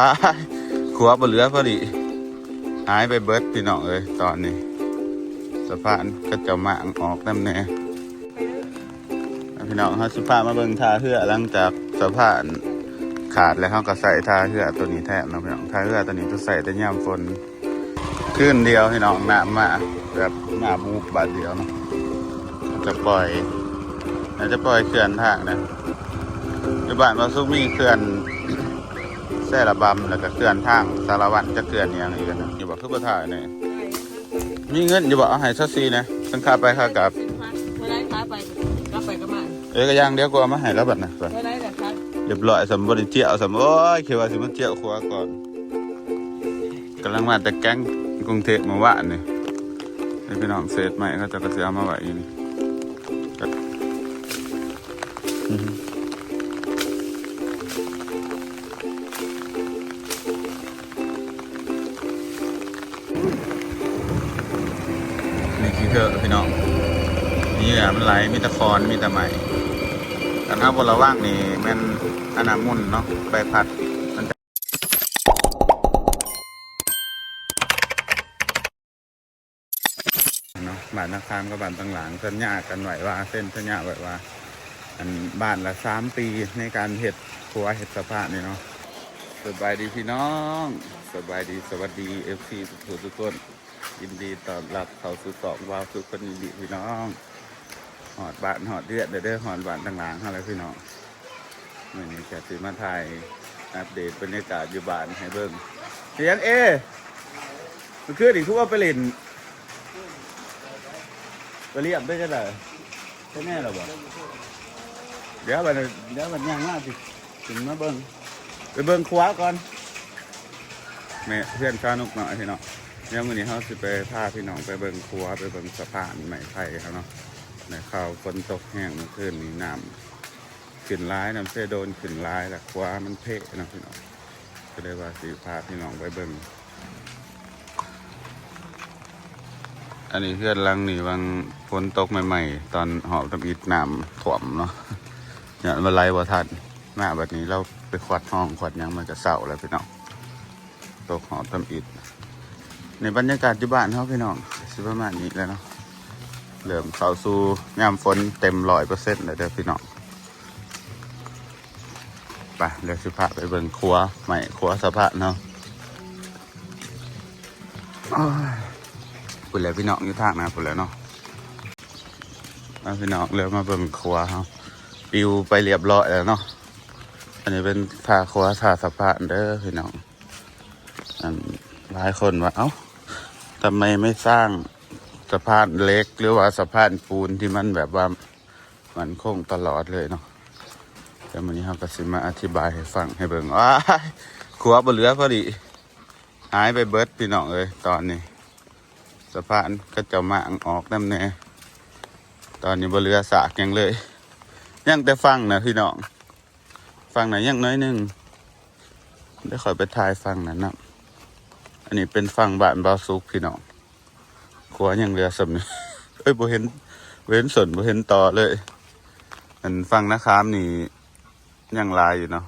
ອ້າຍ ຂົວບໍ່ເຫຼືອພໍດີ ຫາຍໄປເບິດພີ່ນ້ອງເອີຍ. ຕອນນີ້ສະພານເຂົາເຈົ້າມ້າງອອກນຳແດ່. ພີ່ນ້ອງ ເຮົາຊິພາມາເບິ່ງທ່າເຮືອ ຫຼັງຈາກສະພານຂາດແລ້ວ ເຮົາກໍໃຊ້ທ່າເຮືອໂຕນີ້ແທນເນາະພີ່ນ້ອງ. ທ່າເຮືອໂຕນີ້ຈະໃຊ້ແຕ່ຍາມຝົນ ຄືນດຽວພີ່ນ້ອງ ນ້ຳມາແບບມາບູບບາດດຽວເນາະ. ຈະປ່ອຍ ໜ້າຈະປ່ອຍເຂື່ອນທາງນະ. ຢູ່ບ້ານບ່າວສຸກມີເຂື່ອນແຊລະບຳ ແລ້ວກໍເຂື່ອນທາງສາລະວັນ ຈັກເຂື່ອນອີ່ຫຍັງອີກນະ. ຢູ່ບໍ່ ຄືບໍ່ຖ່າຍນີ້? ມີເງິນຢູ່ບໍ່? ເອົາໃຫ້ຊາວສີ່ນະ ທັງຄ່າໄປຄ່າກັບ. ເທົ່າໃດ? ຂາໄປ ກັບໄປກັບມາ. ເອີ ກໍຢ່າງດຽວ ກໍເອົາມາໃຫ້ລາວບັດນະ. ເທົ່າໃດລະຄະ? ຮຽບຮ້ອຍ ສ່ຳບໍ່ໄດ້ທ່ຽວສ່ຳ. ໂອ້ຍ ຄິດວ່າຊິມາທ່ຽວຂົວກ່ອນ. ກຳລັງມາແຕ່ແກງກຸງເທບມື້ວານນີ້. ໃຫ້ພີ່ນ້ອງເສດໄມ້ ເຂົາເຈົ້າກໍຊິເອົາມາໄວ້ຢູ່ນີ້. ນີ້ຂີ້ເຖີພີ່ນ້ອງ ເຫຍື່ອມັນໄຫຼ ມີແຕ່ຂອນ ມີແຕ່ໄມ້. ຄັນເຮົາບໍ່ລະວັງນີ້ແມ່ນອັນນັ້ນໝຸ່ນເນາະ ໃບພັດ. ເນາະ ບ້ານນາຄາມກັບບ້ານຕັງຫຼາງ ສັນຍາກັນໄວ້ວ່າ ເຊັນສັນຍາໄວ້ວ່າ ອັນ ບ້ານລະສາມປີໃນການເຮັດຂົວເຮັດສະພານນີ້ເນາະ. ສະບາຍດີພີ່ນ້ອງ ສະບາຍດີ ສະຫວັດດີ ເອັຟຊີ ທຸກໆຄົນ ຍິນດີຕ້ອນຮັບເຂົ້າສູ່ຊ່ອງບ່າວສຸກ ຄົນອີ່ຫຼີພີ່ນ້ອງ. ຮອດບ້ານຮອດເຮືອນແລ້ວເດີ ຮອດບ້ານຕັງຫຼາງເຮົາແລ້ວພີ່ນ້ອງ. ມື້ນີ້ກະຊິມາຖ່າຍອັບເດດບັນຍາກາດຢູ່ບ້ານໃຫ້ເບິ່ງ. ສຽງເອ ມື້ຄືນນີ້ຄືວ່າໄປຫຼິ້ນ ໄປລຽບໄປຈັ່ງໃດ? ເປັນແນ່ແລ້ວບໍ່? ດຽວບັດ ດຽວບັດຍ່າງມາຊິຂຶ້ນມາເບິ່ງ ໄປເບິ່ງຂົວກ່ອນ. ແມ່ເຮືອນຊາວນົກນ້ອຍພີ່ນ້ອງ. ດຽວມື້ນີ້ເຮົາຊິໄປພາພີ່ນ້ອງໄປເບິ່ງຂົວ ໄປເບິ່ງສະພານໄມ້ໄຜ່ເຮົາເນາະ. ໄດ້ຂ່າວຝົນຕົກແຮງມື້ຄືນນີ້ ນ້ຳຂຶ້ນຫຼາຍ ນ້ຳເຊໂດນຂຶ້ນຫຼາຍ ແລ້ວຂົວມັນເພເນາະພີ່ນ້ອງ. ກໍເລີຍວ່າຊິພາພີ່ນ້ອງໄປເບິ່ງ. ອັນນີ້ເຮືອນຫຼັງນີ້ ຫວ່າງຝົນຕົກໃໝ່ໆ ຕອນຮອບທຳອິດນ້ຳຖ້ວມເນາະ ຍ້ອນວ່າໄຫຼບໍ່ທັນ. ມາບັດນີ້ລາວໄປຂວັດຮ່ອງຂວັດຫຍັງ ມັນກໍເຊົາແລ້ວພີ່ນ້ອງ. ຕົກຮອບທຳອິດ. ໃນບັນຍາກາດຢູ່ບ້ານເຮົາພີ່ນ້ອງ ຊິປະມານນີ້ແຫຼະເນາະ. ເລີ່ມເຂົ້າສູ່ຍາມຝົນເຕັມຮ້ອຍເປີເຊັນແລ້ວເດີພີ່ນ້ອງ. ໄປ ດຽວຊິພາໄປເບິ່ງຂົວໄມ້ ຂົວສະພານເຮົາ. ໂອ້ຍ ພຸ້ນແຫຼະພີ່ນ້ອງ ຢູ່ທາງໜ້າພຸ້ນແຫຼະເນາະ. ມາພີ່ນ້ອງ ເລີ່ມມາເບິ່ງຂົວເຮົາ ປິວໄປລຽບຮ້ອຍແລ້ວເນາະ. ອັນນີ້ເປັນທ່າຂົວທ່າສະພານເດີພີ່ນ້ອງ. ອັນ ຫຼາຍຄົນວ່າ ເອົ້າ ທຳໄມໄມ່ສ້າງສະພານເຫຼັກ ຫຼືວ່າສະພານປູນທີ່ມັນແບບວ່າໝັ້ນຄົງຕະຫຼອດເລີຍເນາະ. ແຕ່ມື້ນີ້ເຮົາກໍຊິມາອະທິບາຍໃຫ້ຟັງໃຫ້ເບິ່ງ. ອ້າຍ ຂົວບໍ່ເຫຼືອພໍດີ ຫາຍໄປເບິດພີ່ນ້ອງເອີຍ. ຕອນນີ້ສະພານເຂົາເຈົ້າມ້າງອອກນຳແດ່. ຕອນນີ້ບໍ່ເຫຼືອຊາກຫຍັງເລີຍ ຍັງແຕ່ຝັ່ງນະພີ່ນ້ອງ. ຝັ່ງນະຍັງໜ້ອຍໜຶ່ງ ດຽວຂ້ອຍໄປຖ່າຍຝັ່ງນັ້ນນຳ. ອັນນີ້ເປັນຝັ່ງບ້ານບ່າວສຸກພີ່ນ້ອງ. ຂົວຍັງເຫຼືອສ່ຳນີ້ ເອີຍ ບໍ່ເຫັນ ບໍ່ເຫັນສົ້ນ ບໍ່ເຫັນຕໍເລີຍ. ອັນຝັ່ງນາຄາມນີ້ຍັງຫຼາຍຢູ່ເນາະ.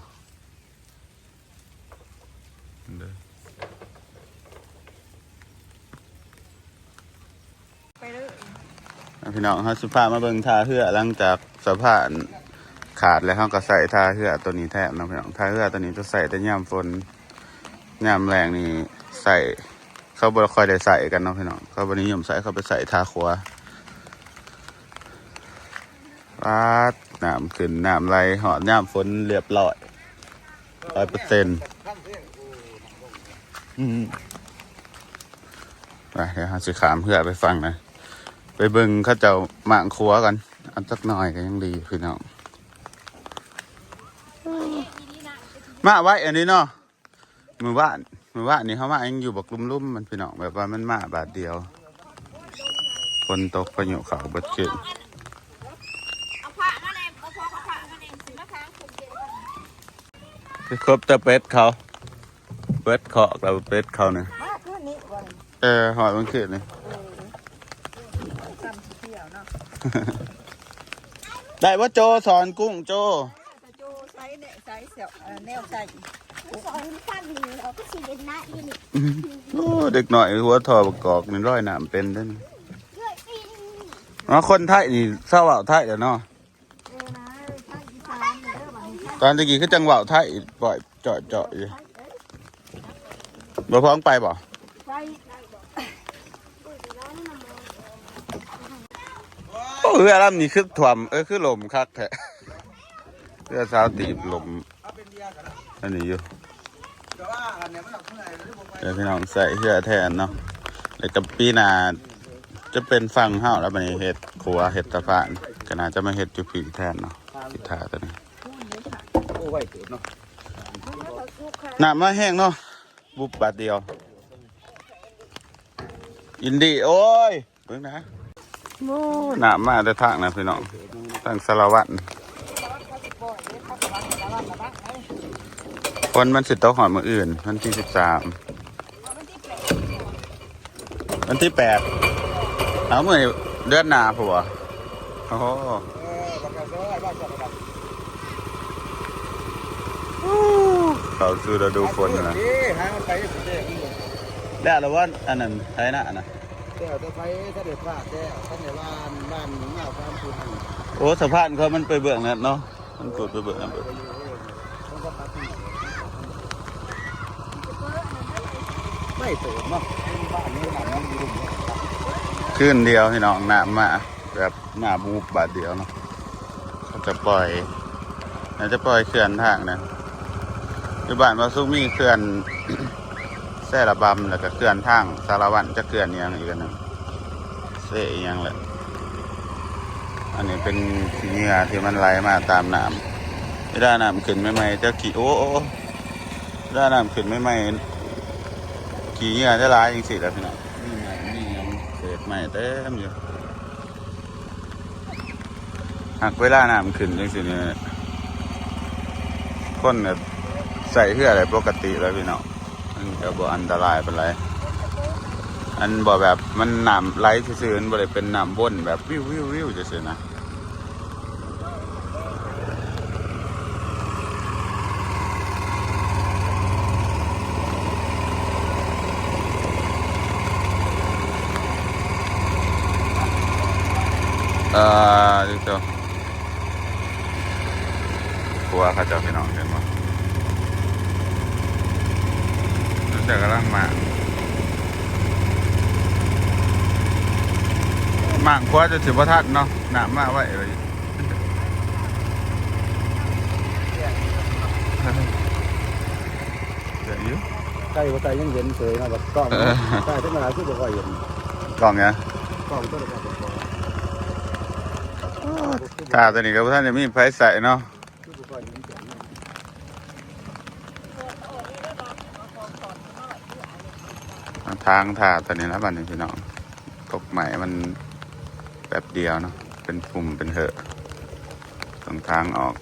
ພີ່ນ້ອງ ເຮົາຊິພາມາເບິ່ງທ່າເຮືອ ຫຼັງຈາກສະພານຂາດແລ້ວ ເຮົາກໍໃຊ້ທ່າເຮືອໂຕນີ້ແທນເນາະພີ່ນ້ອງ. ທ່າເຮືອໂຕນີ້ຈະໃຊ້ແຕ່ຍາມຝົນ ຍາມແລ້ງນີ້ໃຊ້ ເຂົາບໍ່ຄ່ອຍໄດ້ໃຊ້ກັນເນາະພີ່ນ້ອງ. ເຂົາບໍ່ນິຍົມໃຊ້ ເຂົາໄປໃຊ້ທ່າຂົວ. ປາດ ນ້ຳຂຶ້ນນ້ຳໄຫຼ ຮອດຍາມຝົນລຽບຮ້ອຍ ຮ້ອຍເປີເຊັນ. ອືມ ໄປ ດຽວເຮົາຊິຂ້າມເຮືອໄປຝັ່ງນະ ໄປເບິ່ງເຂົາເຈົ້າມ້າງຂົວກັນ. ເອົາຈັກໜ້ອຍກໍຍັງດີພີ່ນ້ອງ. ມາໄວອັນນີ້ເນາະ. ມື້ວານ ມື້ວານນີ້ເຮົາມາຍັງຢູ່ບັກລຸ່ມໆ ມັນພີ່ນ້ອງ ແບບວ່າມັນມາບາດດຽວ. ຝົນຕົກພາຍຸເຂົ້າເບິດຄືນ. ໄປຄົບແຕ່ເປັດເຂົາ ເບິດຄອກແລ້ວເປັດເຂົານີ້. ມາຄືນນີ້ບໍ່? ເອີ ຮອດມື້ຄືນນີ້. ເອີ ຊ້ຳຊິທ່ຽວເນາະ. ໄດ້ບໍ່ໂຈ? ສອນກຸ້ງໂຈ. ໂຈໃສ່ແນວ ໃສ່ ເອີ ແນວໃສ່ ສອນຟັງຢູ່ ເຮົາກໍຊິເຫຼັ້ນນ້ຳຢູ່ນີ້. ໂອ້ ເດັກນ້ອຍຫົວທໍ່ບັກກອກນີ້ລອຍນ້ຳເປັນເດ້. ເອີ ຄົນໄທນີ້ຊາວເວົ້າໄທແລ້ວເນາະ. ຕອນຕະກີ້ຄືຈັ່ງເວົ້າໄທປ່ອຍເຈາະໆຢູ່. ບໍ່ພ້ອງໄປບໍ່? ໂອ້ ເຮືອລຳນີ້ຄືຖ້ວມ ເອີ ຄືຫຼົ່ມຄັກແທ້. ເຮືອຊາວຕີບຫຼົ່ມອັນນີ້ຢູ່. ເອີ ພີ່ນ້ອງໃຊ້ເຮືອແທນເນາະ. ແລ້ວກໍປີໜ້າຈະເປັນຝັ່ງເຮົາແລ້ວ ບັດນີ້ເຮັດຂົວເຮັດສະພານ ກໍໜ້າຈະມາເຮັດຢູ່ພີ້ແທນເນາະ. ກິດທ່າຕົວນີ້ ໂອ້ ໄວເຕີບເນາະ. ນ້ຳມາແຮງເນາະ ບຸບບາດດຽວ. ອິນດີ ໂອ້ຍ ເບິ່ງນະ. ໂອ້ ນ້ຳມາແຕ່ທາງນັ້ນພີ່ນ້ອງ ທາງສາລະວັນ. ຝົນມັນຊິຕົກຮອດມື້ອື່ນ ວັນທີສິບສາມ ວັນທີແປດ. ເອົາ ມື້ນີ້ເດືອນໜ້າພຸ້ນບໍ? ໂອ້ໂຫ ເຂົ້າສູ່ລະດູຝົນແລ້ວ. ແລ້ວລະບໍ່ ອັນນັ້ນ ໄຖນານະ? ແລ້ວແຕ່ໃຜ ຖ້າໄດ້ພາດແລ້ວ ຄັນໄດ້ວ່າບ້ານນາວສາມຈຸດນັ້ນ. ໂອ້ ສະພານເຂົາມັນໄປເບື້ອງນັ້ນເນາະ. ມັນກົດໄປເບິ່ງນຳເບິ່ງ ໄປເຕີມເນາະ. ຄືນດຽວພີ່ນ້ອງ ນ້ຳມາແບບມາບູບບາດດຽວເນາະ. ເຂົາຈະປ່ອຍ ໜ້າຈະປ່ອຍເຂື່ອນທາງນັ້ນ. ຢູ່ບ້ານບ່າວສຸກມີເຂື່ອນ ແຊລະບຳ ແລ້ວກໍເຂື່ອນທາງສາລະວັນ ຈັກເຂື່ອນອີ່ຫຍັງອີກອັນໜຶ່ງ ເຊອີ່ຫຍັງແຫຼະ. ອັນນີ້ເປັນຂີ້ເຫຍື້ອທີ່ມັນໄຫຼມາຕາມນ້ຳ ເວລານ້ຳຂຶ້ນໃໝ່ໆ ຈະຂີ້ ໂອ້ ໂອ້ ເວລານ້ຳຂຶ້ນໃໝ່ໆ ຂີ້ເຫຍື້ອຈະຫຼາຍຈັ່ງຊີ້ແຫຼະພີ່ນ້ອງ. ມີໄມ້ມີຫຍັງ ເສດໄມ້ເຕັມຢູ່. ຫາກເວລານ້ຳຂຶ້ນຈັ່ງຊີ້ນີ້ ຄົນກໍໃຊ້ເຮືອໄດ້ປົກກະຕິແລ້ວພີ່ນ້ອງ ມັນກໍບໍ່ອັນຕະລາຍປານໃດ. ອັນບໍ່ແບບມັນນ້ຳໄຫຼຊື່ໆ ມັນບໍ່ໄດ້ເປັນນ້ຳວົນແບບວິວໆໆ ຈັ່ງຊີ້ນະ. ເອີ ເຈົ້າ ຂົວເຂົາເຈົ້າ ພີ່ນ້ອງເຫັນບໍ່? ເຂົາເຈົ້າກຳລັງມ້າງ ມ້າງຂົວຈົນຊິບໍ່ທັນເນາະ ນ້ຳມາໄວເລີຍ. ໄດ້ຢູ່ ໃກ້ບໍ່ໃກ້ຍັງເຫັນເສີຍເນາະ ແບບກ້ອງ ເອີ ໃກ້ທຳມະດາຄືບໍ່ຄ່ອຍເຫັນ. ກ້ອງຫຍັງ? ກ້ອງໂທລະສັບ. ຖ້າຕົວນີ້ກໍບໍ່ທັນໄດ້ມີໃຜໃຊ້ເນາະ. ທາງຖ້າຕົວນີ້ລະບັດນີ້ພີ່ນ້ອງ ກົກໄມ້ມັນແປັບດຽວເນາະ ເປັນພຸ່ມເປັນເຫີ ຕ້ອງທາງອອກ.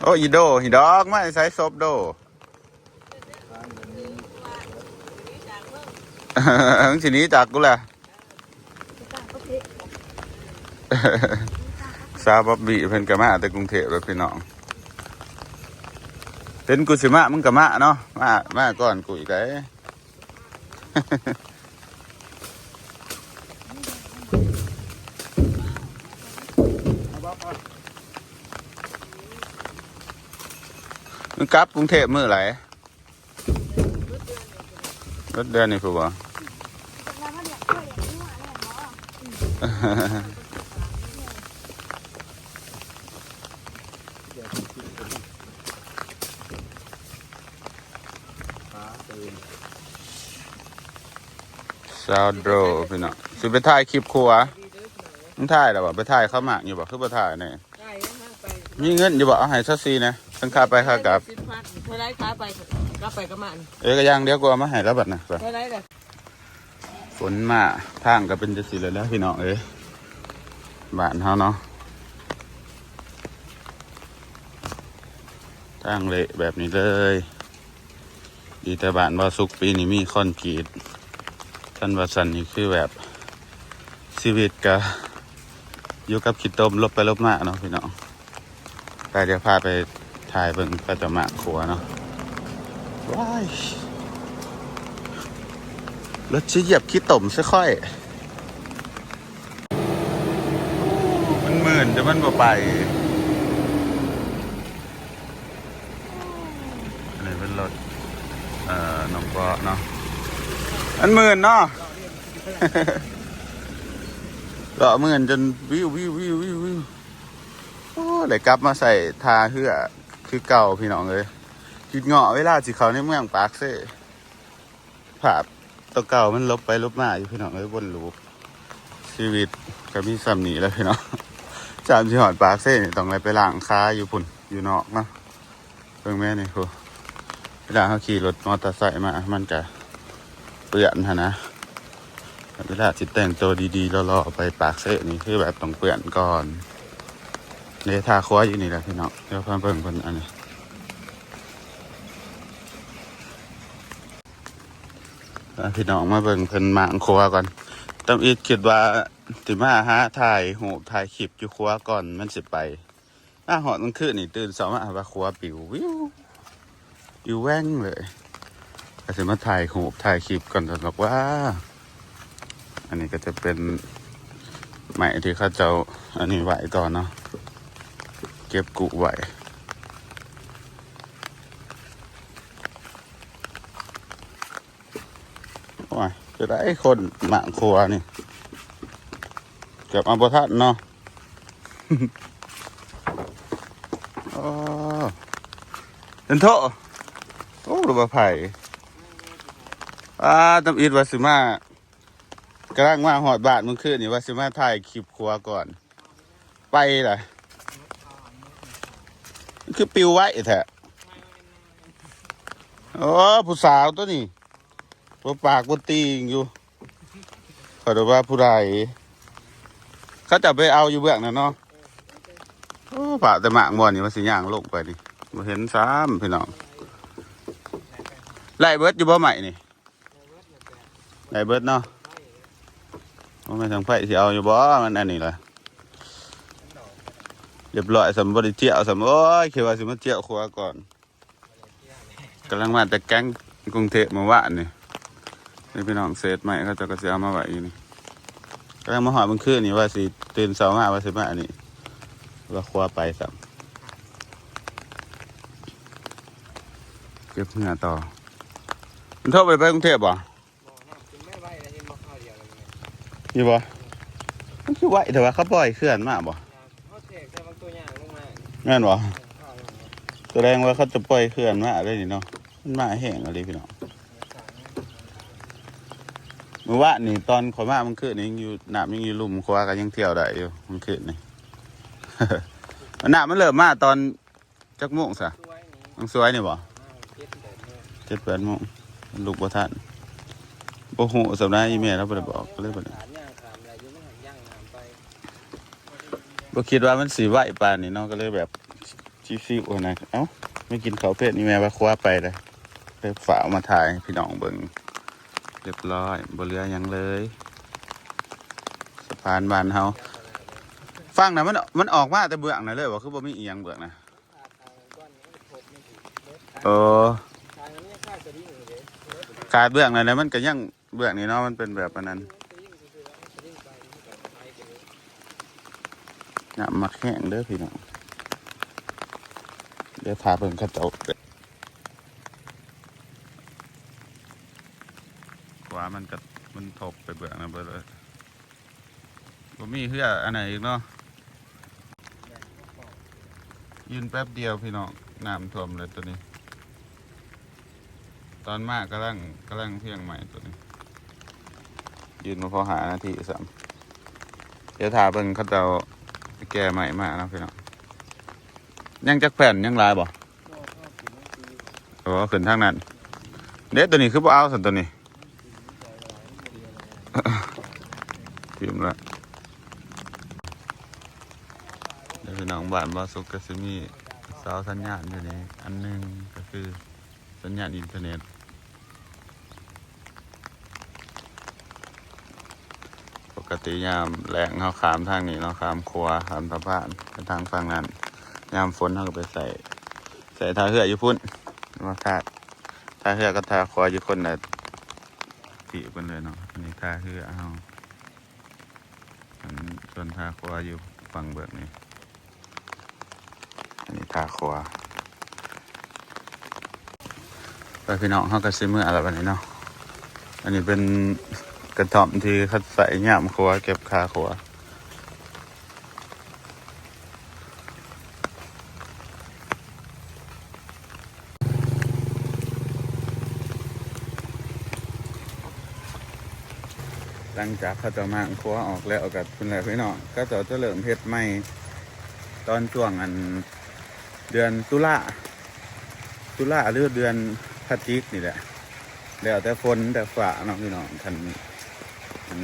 ໂອ້ ອີໂດ ອີດອກ ມາໃສ່ສົບໂດ. ມຶງຊິໜີຈາກກູລະ? ສາວບັອບບີເພິ່ນກໍມາແຕ່ກຸງເທບແລ້ວພີ່ນ້ອງ ເຫັນກູຊິມາ ມຶງກໍມາເນາະ ມາ ມາກ່ອນກູອີກໄດ. ມຶງກັບກຸງເທບມື້ໃດ? ເບິດເດືອນນີ້ພຸ້ນບໍ? ຊາວໂດຣ ພີ່ນ້ອງ ຊິໄປຖ່າຍຄລິບຄົວ. ມຶງຖ່າຍແລ້ວບໍ່? ໄປຖ່າຍເຂົາໝາກຢູ່ບໍ່? ຄືບໍ່ຖ່າຍແດ່? ມີເງິນຢູ່ບໍ່? ເອົາໃຫ້ຊາວສີ່ນະ ທັງຄ່າໄປຄ່າກັບ. ເທົ່າໃດຄ່າໄປ ກັບໄປກັບມານີ້? ເອີ ກໍຢ່າງດຽວ ກູເອົາມາໃຫ້ລາວບັດນະ. ເທົ່າໃດລະ? ຝົນມາ ທາງກໍເປັນຈັ່ງຊີ້ແລ້ວແຫຼະ ພີ່ນ້ອງເອີຍ ບ້ານເຮົາເນາະ. ທາງເລະແບບນີ້ເລີຍ. ດີແຕ່ບ້ານບໍ່ສຸກປີນີ້ມີຄອນກຣີດ ຄັນວ່າຊັ້ນນີ້ຄືແບບຊີວິດກະຢູ່ກັບຂີ້ຕົມຫຼົບໄປຫຼົບມາເນາະພີ່ນ້ອງ. ໄປ ດຽວພາໄປຖ່າຍເບິ່ງເຂົາເຈົ້າໝາກຂົວເນາະ. ວ້າຍ ລົດຊິຢຽບຂີ້ຕົມໃສ່ຂ້ອຍ. ມັນມື່ນ ແຕ່ມັນບໍ່ໄປ. ອັນນີ້ເປັນລົດ ເອີ ນ້ອງເກາະເນາະ. ມັນມື່ນເນາະ. ເກາະມື່ນຈົນວິວ ວິວ ວິວ ວິວ ວິວ. ໂອ້ ໄດ້ກັບມາໃສ່ທ່າເຮືອຄືເກົ່າ ພີ່ນ້ອງເອີຍ. ຄິດເງາະເວລາຊິເຂົ້າໃນເມືອງປາກເຊ. ພາບຕົວເກົ່າມັນຫຼົບໄປຫຼົບມາຢູ່ ພີ່ນ້ອງເອີຍ. ວົນລູບ ຊີວິດກໍມີສ່ຳນີ້ແຫຼະ ພີ່ນ້ອງ. ຈາກຊິຮອດປາກເຊນີ້ ຕ້ອງໄດ້ໄປລ້າງຂາຢູ່ພຸ້ນ ຢູ່ນອກເນາະ. ເບິ່ງແມ່ນີ້ພຸ້ນ ເວລາເຮົາຂີ່ລົດມໍເຕີໄຊມາ ມັນກະເປື້ອນຫັ້ນນະ. ເວລາຊິແຕ່ງໂຕດີໆ ຫຼໍ່ໆ ໄປປາກເຊນີ້ ຄືແບບຕ້ອງເປື້ອນກ່ອນ. ເດ ທ່າຄົວຢູ່ນີ້ແຫຼະ ພີ່ນ້ອງ. ດຽວພາເບິ່ງເພິ່ນອັນນີ້ ອ່າ ພີ່ນ້ອງມາເບິ່ງເພິ່ນມ້າງຄົວກ່ອນ. ຕຳອິດຄິດວ່າຊິມາຫາຖ່າຍຮູບຖ່າຍຄລິບຢູ່ຄົວກ່ອນມັນຊິໄປ. ມາຮອດມື້ຄືນນີ້ ຕື່ນເຊົ້າມາວ່າຄົວປິວວິວ ປິວແຫວ່ງເລີຍ. ກໍຊິມາຖ່າຍຮູບຖ່າຍຄລິບກ່ອນຊັ້ນດອກວ່າ. ອັນນີ້ກໍຈະເປັນໄມ້ທີ່ເຂົາເຈົ້າອັນນີ້ໄວ້ກ່ອນເນາະ ເກັບກຸໄວ້. ໂອ້ຍ ຈະໄດ້ຄົນມ້າງຄົວນີ້ ເກືອບເອົາບໍ່ທັນເນາະ. ໂອ້ ເຫັນໂທ. ໂອ້ ຫຼືວ່າໃຜ? ອ່າ ຕຳອິດວ່າຊິມາ ກຳລັງມາຮອດບ້ານມື້ຄືນນີ້ ວ່າຊິມາຖ່າຍຄລິບຄົວກ່ອນ ໄປລະ ຄືປິວໄວແທ້. ໂອ້ ຜູ້ສາວຕົວນີ້ ບໍ່ປາກບໍ່ຕີງຢູ່. ຂ້ອຍວ່າຜູ້ໃດ ເຂົາເຈົ້າໄປເອົາຢູ່ເບື້ອງນັ້ນເນາະ. ໂອ້ ພາກແຕ່ໝາກມ່ວນນີ້ ວ່າຊິຍ່າງລົງໄປນີ້ ບໍ່ເຫັນຊ້ຳ ພີ່ນ້ອງ. ໄລ່ເບິດຢູ່ບໍ່ໄມ້ນີ້? ໄລ່ເບິດເນາະ. ບໍ່ແມ່ນທາງໄຜຊິເອົາຢູ່ບໍ່? ມັນອັນນີ້ລະ ຮຽບຮ້ອຍ ສ່ຳບໍ່ໄດ້ຈຽວ ສ່ຳ ໂອ້ຍ ຄິດວ່າຊິມາຈຽວຄົວກ່ອນ. ກຳລັງມາແຕ່ແກງກຸງເທບມື້ວານນີ້ ນີ້ພີ່ນ້ອງ ເສດໄມ້ເຂົາເຈົ້າກໍຊິເອົາມາໄວ້ຢູ່ນີ້. ກຳລັງມາຮອດມື້ຄືນນີ້ ວ່າຊິຕື່ນເຊົ້າມາວ່າຊິມາອັນນີ້ ວ່າຄົວໄປຊ້ຳ ເກັບເຫື່ອຕໍ່. ມັນໂທໄປ ໄປກຸງເທບບໍ່? ບໍ່ ນ້ຳຂຶ້ນໄວໆ ແລ້ວເຫັນບໍ່ ຄາວດຽວແລ້ວ ນີ້ບໍ່? ມັນຄືໄວແຕ່ວ່າ ເຂົາປ່ອຍເຂື່ອນມາບໍ່? ເຮົາແທກໃສ່ບາງຕົວຢ່າງລົງມາ ແມ່ນບໍ່? ເອີ ຄາວລົງມາ ສະແດງວ່າເຂົາຈະປ່ອຍເຂື່ອນມາເລີຍນີ້ເນາະ. ມັນມາແຮງອີ່ຫຼີພີ່ນ້ອງ. ມື້ວານນີ້ຕອນຂ້ອຍມາມື້ຄືນນີ້ ຍັງຢູ່ ນ້ຳຍັງຢູ່ລຸ່ມຂົວ ກໍຍັງທ່ຽວໄດ້ຢູ່ມື້ຄືນນີ້. ນ້ຳມັນເລີ່ມມາຕອນ ຈັກໂມງຊະ? ສວຍນີ້ ມັນສວຍນີ້ບໍ່? ເຈັດແປດໂມງ ເຈັດແປດໂມງ ລຸກບໍ່ທັນ ບໍ່ຮູ້ສ່ຳໃດ ອີ່ແມ່ລາວບໍ່ໄດ້ບອກ ກໍເລີຍບໍ່ໄດ້ ບໍ່ຄິດວ່າມັນຊິໄວປານນີ້ເນາະ ກໍເລີຍແບບຊິວໆ ຫັ້ນນະ. ເອົ້າ ໄປກິນເຂົ້າເພນ ອີ່ແມ່ວ່າຄົວໄປແລ້ວ ເລີຍຟ້າວມາຖ່າຍໃຫ້ພີ່ນ້ອງເບິ່ງ ຮຽບຮ້ອຍ ບໍ່ເຫຼືອຫຍັງເລີຍ. ສະພານບ້ານເຮົາ ຝັ່ງນັ້ນມັນ ມັນອອກມາແຕ່ເບື້ອງນັ້ນເລີຍບໍ່? ຄືບໍ່ມີອີ່ຫຍັງເບື້ອງນະ? ເອີ ຂາດເບື້ອງນັ້ນແຫຼະ ມັນກໍຍັງເບື້ອງນີ້ເນາະ ມັນເປັນແບບອັນນັ້ນ. ນ້ຳມັກແຫ້ງເດີພີ່ນ້ອງ ດຽວຖ້າເບິ່ງເຂົາເຈົ້າ ວ່າມັນກໍ ມັນທົບໄປເບື້ອງນັ້ນເບິດເລີຍ. ບໍ່ມີເຮືອອັນໃດອີກເນາະ ຢືນແປັບດຽວພີ່ນ້ອງ ນ້ຳຖ້ວມເລີຍໂຕນີ້. ຕອນມາກຳລັງ ກຳລັງພຽງໃໝ່ໂຕນີ້ ຢືນມາພໍຫ້ານາທີຊ້ຳ. ດຽວຖ້າເບິ່ງເຂົາເຈົ້າແກ່ໃໝ່ມາເນາະພີ່ນ້ອງ. ຍັງຈັກແຜ່ນ ຍັງຫຼາຍບໍ່? ໂອ້ ຂຶ້ນທາງນັ້ນເດ້. ໂຕນີ້ຄືບໍ່ເອົາຊັ້ນໂຕນີ້? ຖິ້ມລະ. ເດີພີ່ນ້ອງ ບ້ານບໍ່ສຸກກໍຊິມີເສົາສັນຍານຢູ່ນີ້ອັນໜຶ່ງ ກໍຄືສັນຍານອິນເຕີເນັດ. ປົກກະຕິຍາມແລງເຮົາຂ້າມທາງນີ້ເນາະ ຂ້າມຂົວ ຂ້າມສະພານໄປທາງຝັ່ງນັ້ນ. ຍາມຝົນເຮົາກໍໄປໃຊ້ ໃຊ້ທ່າເຮືອຢູ່ພຸ້ນ ມາທາດ ທ່າເຮືອກັບທ່າຂົວຢູ່ຄົນລະທີ່ກັນເລີຍເນາະ. ອັນນີ້ທ່າເຮືອເຮົາ ອັນສ່ວນທ່າຂົວຢູ່ຝັ່ງເບື້ອງນີ້. ອັນນີ້ທ່າຂົວ. ໄປພີ່ນ້ອງ ເຮົາກໍຊິເມືອແລ້ວບັດນີ້ເນາະ. ອັນນີ້ເປັນກະທ່ອມທີ່ເຂົາໃຊ້ຍາມຂົວ ເກັບຄ່າຂົວ. ຫຼັງຈາກເຂົາເຈົ້າມ້າງຂົວອອກແລ້ວ ກໍພຸ້ນແຫຼະພີ່ນ້ອງ ເຂົາເຈົ້າຈະເລີ່ມເຮັດໃໝ່ ຕອນຊ່ວງອັນເດືອນຕຸລາ ຕຸລາ ຫຼືເດືອນພະຈິກນີ້ແຫຼະ ແລ້ວແຕ່ຝົນແຕ່ຟ້າເນາະພີ່ນ້ອງ. ຄັນ ອັນ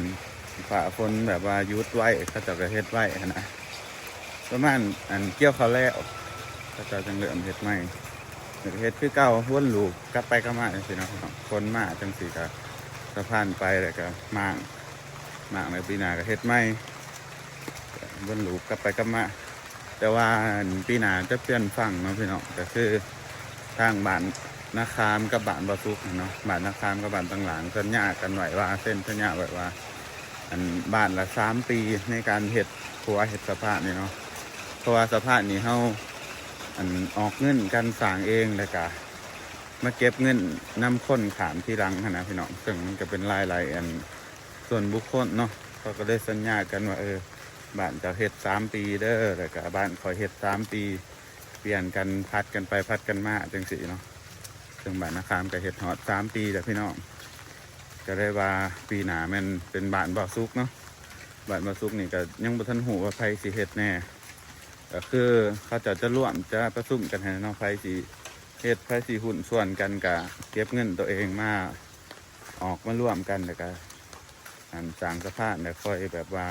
ຟ້າຝົນແບບວ່າຢຸດໄວ ເຂົາເຈົ້າກໍເຮັດໄວຫັ້ນນະ ປະມານອັນກ່ຽວເຂົ້າແລ້ວ ເຂົາເຈົ້າຈັ່ງເລີ່ມເຮັດໃໝ່ ແລ້ວກໍເຮັດຄືເກົ່າ ວນລູບກັບໄປກັບມາຈັ່ງຊີ້ເນາະ. ຝົນມາຈັ່ງຊີ້ກໍສະພານໄປ ແລ້ວກໍມ້າງ ມ້າງແລ້ວປີໜ້າກໍເຮັດໃໝ່ ວນລູບກັບໄປກັບມາ. ແຕ່ວ່າອັນປີໜ້າຈະປ່ຽນຝັ່ງເນາະພີ່ນ້ອງ ກໍຄືທາງບ້ານນາຄາມກັບບ້ານບໍ່ສຸກເນາະ. ບ້ານນາຄາມກັບບ້ານຕັງຫຼາງສັນຍາກັນໄວ້ວ່າ ເຊັນສັນຍາໄວ້ວ່າ ອັນບ້ານລະສາມປີໃນການເຮັດຂົວເຮັດສະພານນີ້ເນາະ. ເພາະວ່າສະພານນີ້ເຮົາ ອັນອອກເງິນກັນສ້າງເອງ ແລ້ວກະມາເກັບເງິນນຳຄົນຂ້າມທີຫຼັງຫັ້ນນະພີ່ນ້ອງ. ເຊິ່ງມັນກະເປັນລາຍໄລ່ອັນ ສ່ວນບຸກຄົນເນາະ ເຂົາກໍເລີຍສັນຍາກັນວ່າ ເອີ ບ້ານເຈົ້າເຮັດສາມປີເດີ ແລ້ວກະບ້ານຂ້ອຍເຮັດສາມປີ ປ່ຽນກັນ ຜັດກັນໄປຜັດກັນມາຈັ່ງຊີ້ເນາະ. ເຊິ່ງບ້ານນາຄາມກໍເຮັດຮອດສາມປີແລ້ວພີ່ນ້ອງ ກໍເລີຍວ່າປີໜ້າແມ່ນເປັນບ້ານບໍ່ສຸກເນາະ. ບ້ານບໍ່ສຸກນີ້ກໍຍັງບໍ່ທັນຮູ້ວ່າໃຜຊິເຮັດແດ່ ກໍຄືເຂົາເຈົ້າຈະລວມ ຈະປະຊຸມກັນຫັ້ນແຫຼະເນາະ ໃຜຊິເຮັດ ໃຜຊິຫຸ້ນສ່ວນກັນ ກະເກັບເງິນໂຕເອງມາ ອອກມາລວມກັນ ແລ້ວກະ ອັນສ້າງສະພານ ແລ້ວຄ່ອຍແບບວ່າ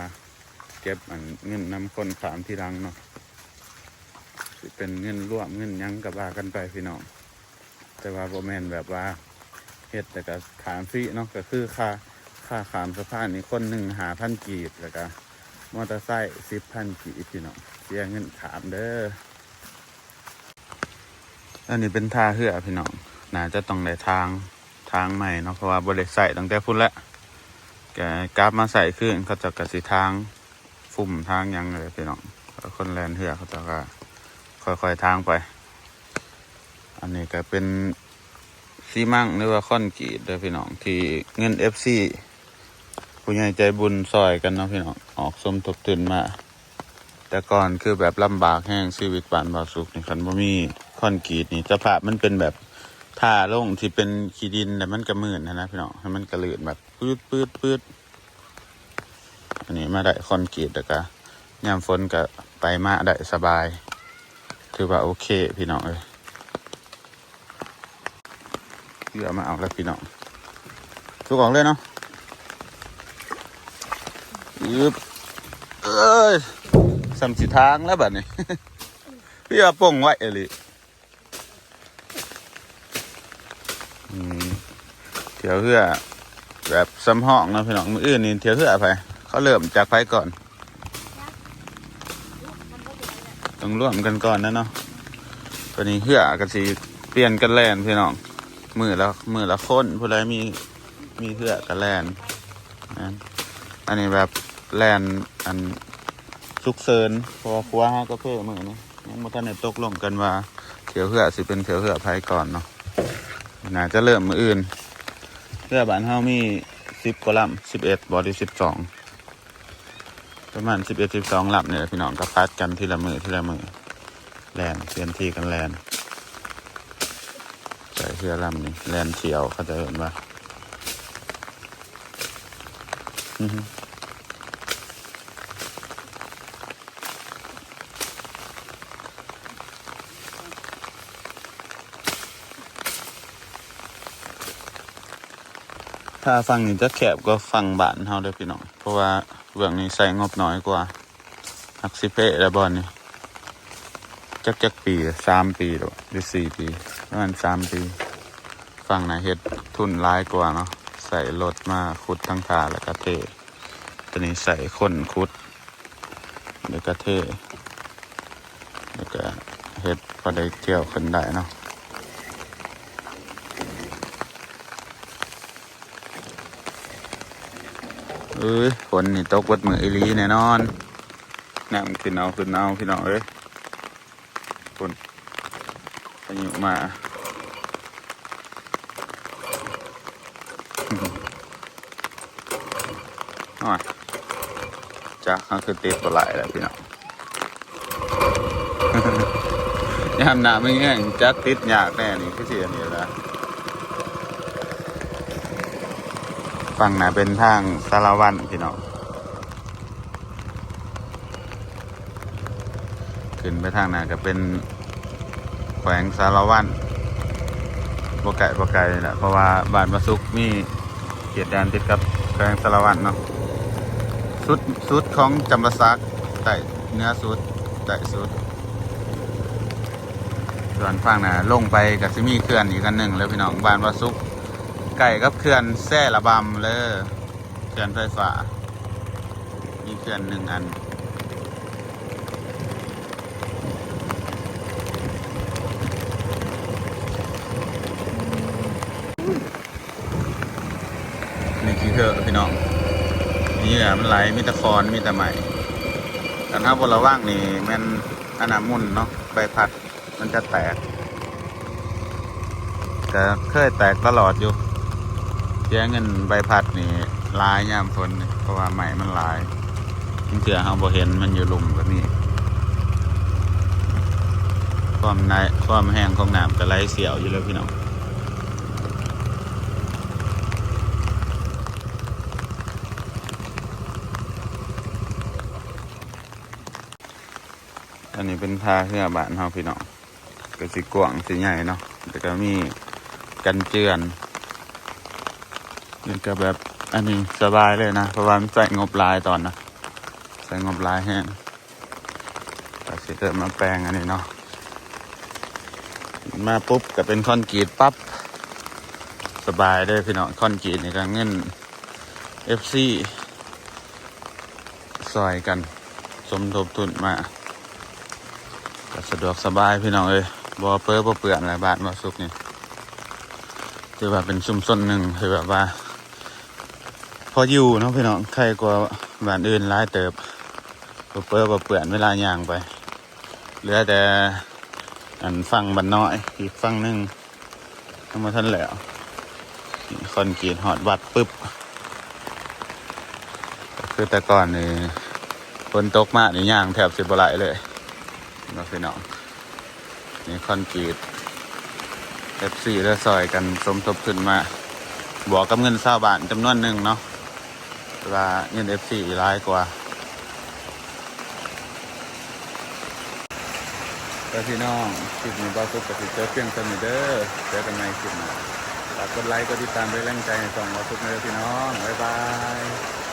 ເກັບອັນເງິນນຳຄົນຂ້າມທີຫຼັງເນາະ. ຊິເປັນເງິນລວມເງິນຫຍັງກໍວ່າກັນໄປພີ່ນ້ອງ ແຕ່ວ່າບໍ່ແມ່ນແບບວ່າເຮັດແລ້ວກໍຂ້າມຟຣີເນາະ. ກໍຄືຄ່າ ຄ່າຂ້າມສະພານນີ້ ຄົນໜຶ່ງຫ້າພັນກີບ ແລ້ວກໍມໍເຕີໄຊສິບພັນກີບພີ່ນ້ອງ ເສຍເງິນຂ້າມເດີ. ອັນນີ້ເປັນທ່າເຮືອພີ່ນ້ອງ ໜ້າຈະຕ້ອງໄດ້ຖາງ ຖາງໃໝ່ເນາະ ເພາະວ່າບໍ່ໄດ້ໃຊ້ຕັ້ງແຕ່ພຸ້ນແຫຼະ ກໍກັບມາໃຊ້ຄືນ ເຂົາເຈົ້າກໍຊິຖາງຟຸມຖາງຫຍັງເລີຍພີ່ນ້ອງ. ຄົນແລ່ນເຮືອເຂົາເຈົ້າກໍຄ່ອຍໆຖາງໄປ. ອັນນີ້ກໍເປັນຊີມັງ ຫຼືວ່າຄອນກຣີດເດີພີ່ນ້ອງ ທີ່ເງິນເອັຟຊີ ຜູ້ໃຫຍ່ໃຈບຸນຊ່ອຍກັນເນາະພີ່ນ້ອງ ອອກສົມທົບທຶນມາ. ແຕ່ກ່ອນຄືແບບລຳບາກແຮງ ຊີວິດບ້ານບ່າວສຸກນີ້ ຄັນບໍ່ມີຄອນກຣີດນີ້ ສະພາບມັນເປັນແບບ ຖ້າລົງທີ່ເປັນຂີ້ດິນ ແລ້ວມັນກະມື່ນຫັ້ນນະພີ່ນ້ອງ ແລ້ວມັນກະລື່ນແບບ ປຶດໆໆ. ອັນນີ້ມາໄດ້ຄອນກຣີດ ແລ້ວກະຍາມຝົນກະໄປມາໄດ້ສະບາຍ ຖືວ່າໂອເຄພີ່ນ້ອງເອີຍ. ເຫຼືອມາເອົາແລ້ວພີ່ນ້ອງ ສຸກອອກເລີຍເນາະ. ອຶບ ເອີຍ ສ່ຳຊິທາງແລ້ວບັດນີ້ ເຮືອປົ່ງໄວອີ່ຫຼີ. ອືມ ຖ້ຽວເຮືອແບບສຳຮອງເນາະພີ່ນ້ອງ. ມື້ອື່ນນີ້ຖ້ຽວເຮືອໃຜ ເຂົາເລີ່ມຈາກໃຜກ່ອນ? ຕ້ອງລວມກັນກ່ອນນະເນາະ. ຕອນນີ້ເຮືອກໍຊິປ່ຽນກັນແລ່ນພີ່ນ້ອງ ມື້ລະ ມື້ລະຄົນ ຜູ້ໃດມີ ມີເຮືອກໍແລ່ນ. ແມ່ນ ອັນນີ້ແບບແລ່ນ ອັນ ສຸກເສີນ ເພາະວ່າຄົວຫາກາເຟມື້ນີ້ ຍັງບໍ່ທັນໄດ້ຕົກລົງກັນວ່າຖ້ຽວເຮືອຊິເປັນຖ້ຽວເຮືອໃຜກ່ອນເນາະ. ໜ້າຈະເລີ່ມມື້ອື່ນ. ເຮືອບ້ານເຮົາມີສິບກວ່າລຳ ສິບເອັດບໍ່ ຫຼືສິບສອງ ປະມານສິບເອັດ ສິບສອງລຳນີ້ແຫຼະພີ່ນ້ອງ ກໍຜັດກັນທີລະມື້ ທີລະມື້ ແລ່ນ ປ່ຽນທີ່ກັນແລ່ນ. ໃສ່ເຮືອລຳນີ້ແລ່ນຖ້ຽວ ເຂົາເຈົ້າເອີ້ນວ່າ ຖ້າຝັ່ງນີ້ຈະແຄບກວ່າຝັ່ງບ້ານເຮົາເດີພີ່ນ້ອງ ເພາະວ່າເບື້ອງນີ້ໃຊ້ງົບໜ້ອຍກວ່າ. ຮັກຊິເພແລ້ວບ່ອນນີ້ ຈັກ ຈັກປີ ສາມປີ ຫຼືສີ່ປີ ປະມານສາມປີ. ຝັ່ງໜ້າເຮັດທຶນຫຼາຍກວ່າເນາະ ໃຊ້ລົດມາຂຸດທັງທ່າ ແລ້ວກະເທ ຕົວນີ້ໃຊ້ຄົນຂຸດ ແລ້ວກະເທ ແລ້ວກະເຮັດພໍໄດ້ທ່ຽວຂຶ້ນໄດ້ເນາະ. ເອີຍ ຝົນນີ້ຕົກເບິດມື້ອີ່ຫຼີແນ່ນອນ. ນ້ຳຂຶ້ນເອົາ ຂຶ້ນເອົາ ພີ່ນ້ອງເອີຍ. ຝົນ ພາຍຸມາ. ໂອ້ຍ ຈັກເຮົາຄືຕິດບໍ່ຫຼາຍແລ້ວພີ່ນ້ອງ. ຍາມນ້ຳແຮງໆ ຈັກຕິດຍາກແນ່ນີ້ ຄືຊິອັນນີ້ລະ. ຝັ່ງໜ້າເປັນທາງສາລະວັນ ພີ່ນ້ອງ. ຂຶ້ນໄປທາງໜ້າກໍເປັນແຂວງສາລະວັນ ບໍ່ໄກ ບໍ່ໄກນີ້ແຫຼະ ເພາະວ່າບ້ານວາສຸກມີເຂດແດນຕິດກັບແຂວງສາລະວັນເນາະ ສຸດ ສຸດຂອງຈຳປາສັກ ໃຕ້ ເໜືອສຸດ ໃຕ້ສຸດ. ສ່ວນຝັ່ງໜ້າລົງໄປກໍຊິມີເຂື່ອນອີກອັນໜຶ່ງເລີຍພີ່ນ້ອງ ບ້ານວາສຸກ ໃກ້ກັບເຂື່ອນແຊລະບຳເລີ. ເຂື່ອນໄຟຟ້າ ມີເຂື່ອນໜຶ່ງອັນ. ນີ້ຂີ້ເຖີພີ່ນ້ອງ ເຫຍື່ອມັນໄຫຼ ມີແຕ່ຂອນ ມີແຕ່ໄມ້. ຄັນເຮົາບໍ່ລະວັງນີ້ແມ່ນອັນນັ້ນໝຸ່ນເນາະ ໃບພັດ ມັນຈະແຕກ ກະເຄີຍແຕກຕະຫຼອດຢູ່. ເສຍເງິນໃບພັດນີ້ຫຼາຍຍາມຝົນນີ້ ເພາະວ່າໄມ້ມັນຫຼາຍ. ບາງເທື່ອເຮົາບໍ່ເຫັນມັນຢູ່ລຸ່ມກໍມີ. ຄວາມໃນ ຄວາມແຮງຂອງນ້ຳກໍໄຫຼສ່ຽວຢູ່ແລ້ວພີ່ນ້ອງ. ອັນນີ້ເປັນທ່າເຮືອບ້ານເຮົາພີ່ນ້ອງ ກໍຊິກວ້າງຊິໃຫຍ່ເນາະ ແລ້ວກໍມີກັນເຈື່ອນ. ນີ້ກໍແບບ ອັນນີ້ສະບາຍເລີຍນະ ເພາະວ່າມັນໃຊ້ງົບຫຼາຍຕອນນະ ໃຊ້ງົບຫຼາຍແຮງ. ກໍຊິເລີ່ມມາແປງອັນນີ້ເນາະ ມາປຸບກໍເປັນຄອນກຣີດປັບ. ສະບາຍເດີພີ່ນ້ອງ ຄອນກຣີດນີ້ກໍເງິນ ເອັຟຊີ ຊ່ອຍກັນສົມທົບທຶນມາ ກໍສະດວກສະບາຍພີ່ນ້ອງເອີຍ ບໍ່ເປິບໍ່ເປື້ອນແຫຼະ. ບ້ານວາສຸກນີ້ຖືວ່າເປັນຊຸມຊົນໜຶ່ງທີ່ແບບວ່າພໍຢູ່ເນາະພີ່ນ້ອງ ໄຄກວ່າບ້ານອື່ນຫຼາຍເຕີບ ບໍ່ເປິບໍ່ເປື້ອນເວລາຍ່າງໄປ. ເຫຼືອແຕ່ອັນຝັ່ງບ້ານນ້ອຍ ອີກຝັ່ງໜຶ່ງຍັງບໍ່ທັນແລ້ວ. ນີ້ຄອນກຣີດຮອດວັດປຶບ ກໍຄືແຕ່ກ່ອນນີ້ ຝົນຕົກມານີ້ຍ່າງແທບຊິບໍ່ໄຫຼເລີຍເນາະພີ່ນ້ອງ. ນີ້ຄອນກຣີດ ເອັຟຊີ ເລີຍຊ່ອຍກັນສົມທົບທຶນມາ ບວກກັບເງິນຊາວບ້ານຈຳນວນໜຶ່ງເນາະ. ແຕ່ວ່າເງິນເອັຟຊີຫຼາຍກວ່າ. ແລ້ວພີ່ນ້ອງ ຄລິບນີ້ບ່າວສຸກກໍຊິຈົບພຽງສ່ຳນີ້ເດີ ເຈີກັນໃໝ່ຄລິບໜ້າ. ຝາກກົດໄລ ກົດຕິດຕາມເປັນແຮງແຮງໃຈໃຫ້ຊ່ອງບ່າວສຸກແດ່ເດີພີ່ນ້ອງ ບາຍບາຍ.